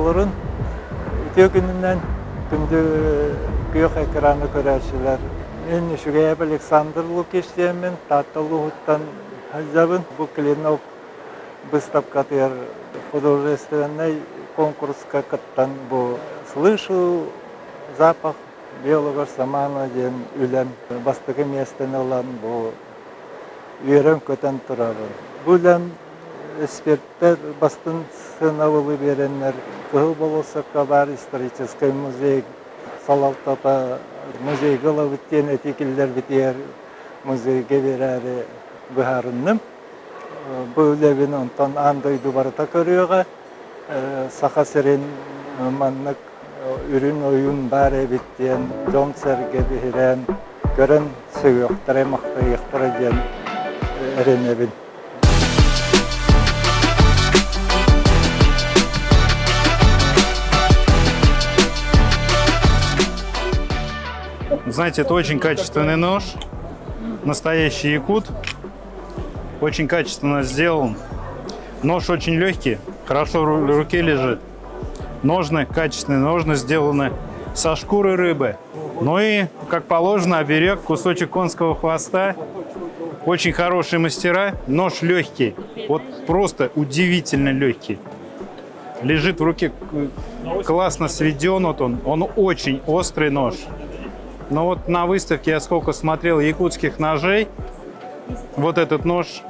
Олорун үтүө күнүнэн күндү күөх экраны көрөөччүлэр. Мин Үчүгэйэп Александр Лукич диэммин, Таатта улууһуттан сылдьабын. Бу Клинок быыстапкатыгар художественнай конкурска кыттан бу «Слышу запах белого самана» диэн үлэм бастакы миэстэни ылан бу үөрэн-көтөн турабын. Бу үлэм Эспиэртэр бастыҥ сыанабылы биэрэннэр Кыһыл болуоссакка баар историческай музей салалтата музейга ылабыт диэн этии киллэрбитигэр музейга биэрээри быһаарынным. Бу үлэбин онтон аан дойду барыта көрүөҕэ. Саха сирин маннык үрүҥ ойуун баар эбит диэн дьон-сэргэ биһирээн көрөн сөҕүөхтэрэ, махтайыахтара диэн эрэнэбин. Знаете, это очень качественный нож. Настоящий якут. Очень качественно сделан. Нож очень легкий, хорошо в руке лежит. Ножны, качественные ножны сделаны со шкуры рыбы. Ну и, как положено, оберег, кусочек конского хвоста. Очень хорошие мастера. Нож легкий. Вот просто удивительно легкий. Лежит в руке, классно сведен вот он. Он очень острый нож. Но вот на выставке я сколько смотрел якутских ножей, вот этот нож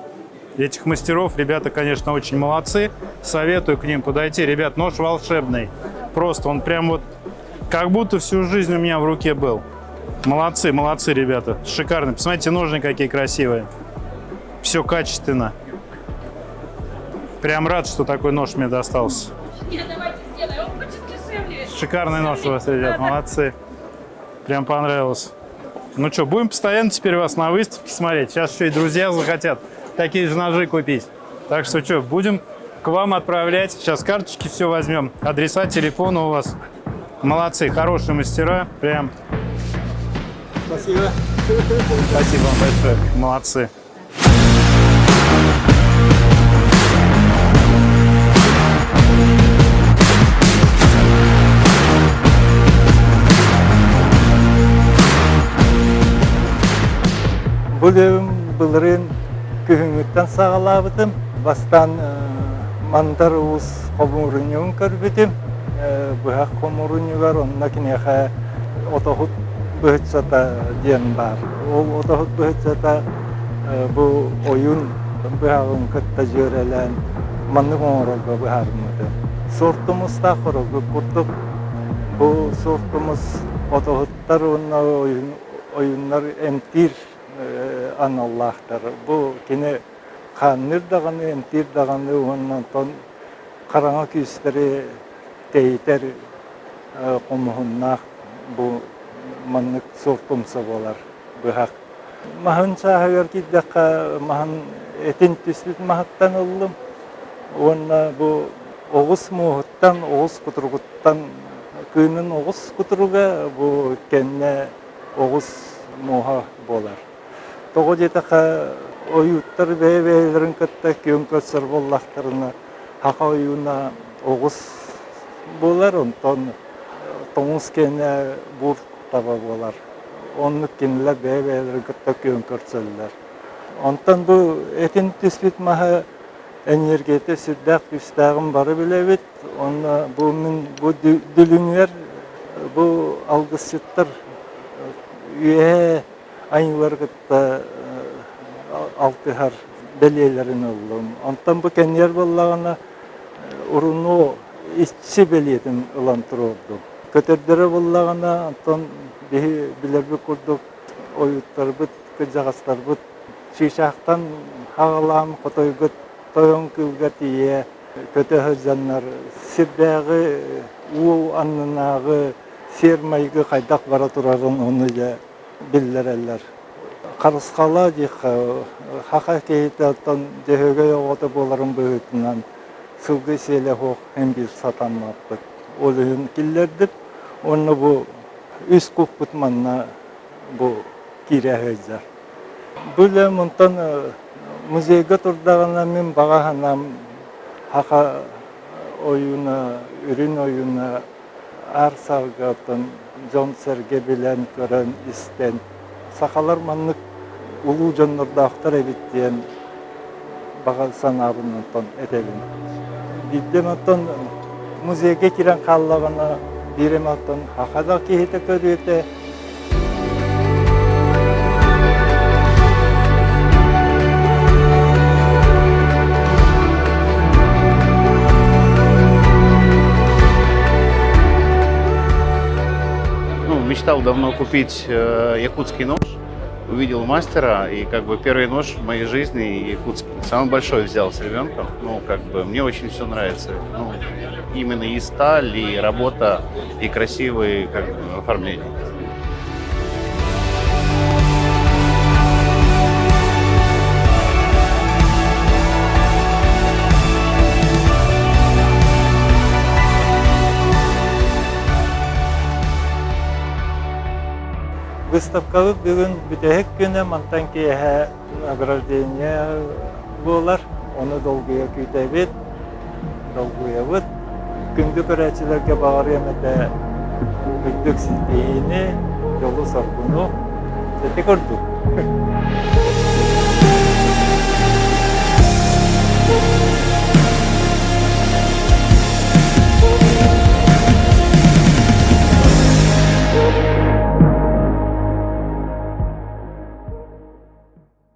этих мастеров, ребята, конечно, очень молодцы. Советую к ним подойти. Ребят, нож волшебный. Просто он прям вот как будто всю жизнь у меня в руке был. Молодцы, молодцы, ребята. Шикарно. Посмотрите, ножны какие красивые. Все качественно. Прям рад, что такой нож мне достался. Нет, давайте сделаем. Он хочет дешевле. Шикарный нож у вас, ребят, молодцы. Прям понравился. Ну что, будем постоянно теперь вас на выставке смотреть. Сейчас еще и друзья захотят такие же ножи купить. Так что что, будем к вам отправлять. Сейчас карточки все возьмем. Адреса, телефоны у вас. Молодцы, хорошие мастера. Прям. Спасибо. Спасибо вам большое. Молодцы. Бу үлэбин былырыын күһүҥҥүттэн саҕалаабытым. Бастаан Мандар Уус хомуурунньугун көрбүтүм. Быһах хомуурунньугар онно киниэхэ отоһут быһыччата диэн баар. Ол отоһут быһыччата бу ойуун быһаҕын кытта дьүөрэлээн маннык оҥорорго быһаарыммытым. Суортумустаах хорогу курдук бу суортумус отоһуттар уонна ойууннар эмтиир аналлаахтар. Бу кини хаанныыр даҕаны, эмтиир даҕаны уонна онтон хараҥа күүстэри тэйитэр хомуһуннаах бу маннык суортумса буолар быһах. Маһын чааһыгар киирдэххэ маһын этин түспүт маһыттан ыллым уонна бу оҕус муоһуттан, оҕус кутуругуттан кыынын оҕус кутуруга бу кэннэ оҕус муоһа буолар. Тоҕо диэтэххэ ойууттар бэйэ-бэйэлэрин кытта күөн көрсөр буоллахтарына саха ойууна оҕус буолар, онтон тоҥус киэнэ бур таба буолар. Оннук кинилэр бэйэ-бэйэлэрин кытта күөн көрсөллөр. Онтон бу этин түспүт маһы энергията сүрдээх күүстээҕин бары билэбит. Онно бу мин бу дүлүҥүөр бу алгысчыттар үөһээ айыылары кытта алтыһар бэлиэлэрин ыллым. Онтон бу кэнниэр буоллаҕына уруну иччи бэлиэтин ылан туруордум. Көтөрдөрө буоллаҕына, онтон биһи билэрбит курдук ойууттарбыт, кырдьаҕастарбыт чыычаахтан хаҕалаан хотойго тойон кыылга тиийэ көтө сылдьаннар сирдээҕи уу аннынааҕы сиэр-майгы хайдах бара турарын ону дьэ биллэрэллэр. Харысхала диэххэ, саха киһитэ оттон Дьөһөгөй оҕото буоларын быһыытынан сылгы сиэлэ суох син биир сатаммаппыт. Ол иһин киллэрдим. Уонна бу үс куппут манна бу киирэ сылдьар. Бу үлэм онтон музейга турдаҕына мин баҕа санаам саха ойууна, үрүн ойууна аар саарга оттон дьон-сэргэ билэн, көрөн, истэн сахалар маннык улуу дьоннордоохтор эбит диэн баҕа санаабын онтон этэбин. Биирдэм оттон музейга киирэн хааллаҕына, биир эмэ оттон саха да киһитэ көрүөтэ. Ну, мечтал давно купить якутский нож. Увидел мастера, и как бы первый нож в моей жизни якутский. Самый большой взял с ребенком. Ну, как бы мне очень все нравится. Ну, именно и сталь, и работа, и красивые как бы, оформление. Выставкабыт бүгүн бүтэһик күнэ мантан киэһэ награждение буолар. Ону долгуйа күүтэбит, долгуйабыт. Күндү көрөөччүлэргэ баҕарыам этэ үрдүк ситиһиини, дьолу-соргуну. Ити курдук.